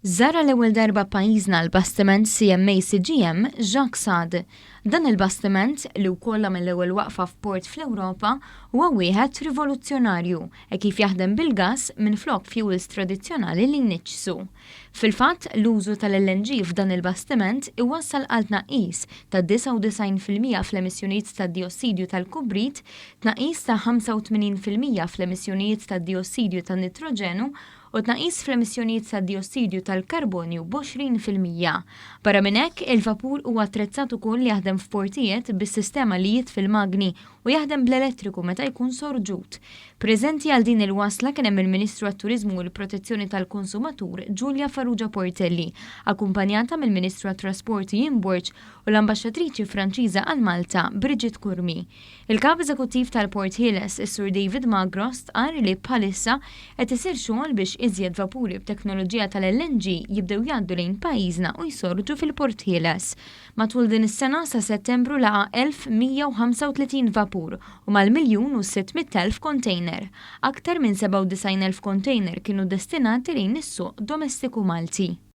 Żar għall-ewwel darba pajjiżna l-bastiment CMA CGM Jacques Saad. Dan il-bastiment, li wkoll għamel l-ewwel waqfa f'port fl-Ewropa, huwa wieħed rivoluzzjonarju hekk kif jaħdem bil-gass minflok fuels tradizzjonali li jniġġsu. Fil-fatt, l-użu tal-LNG f'dan il-bastiment iwassal għal tnaqqis ta' 99% fl-emissjonijiet tad-diossidju tal-kubrit, tnaqqis ta' 85% fl-emissjonijiet tad-diossidju tan-nitroġenu u tnaqqis fl-emissjonijiet tad-diossidju tal-karbonju b'20%. Barra minn hekk, il-vapur huwa attrezzat ukoll li jaħdem f'portijiet bis-sistema li jitfi l-magni u jaħdem bl-elettriku meta jkun sorġut. Preżenti għal din il-wasla kien hemm il-Ministru għat-Turiżmu u l-Protezzjoni tal-Konsumatur Julia Farrugia Portelli, akkumpanjata mill-Ministru għat-Trasport Ian Borg u l-Ambaxxatriċi Franċiża għal Malta Brigitte Curmi. Il-Kap Eżekuttiv tal-Port Ħieles, is-Sur David Magro, stqarr li bħalissa qed isir xogħol biex iżjed vapuri b'teknoloġija tal-LNG jibdew jgħaddu lejn pajjiżna u jsorġu fil-Port Ħieles. Matul din is-sena sa Settembru laqa' 1,135 vapur u mal-miljun u 600,000 kontejner. Aktar minn 97,000 kontejner kienu destinati lejn is-suq domestiku Malti.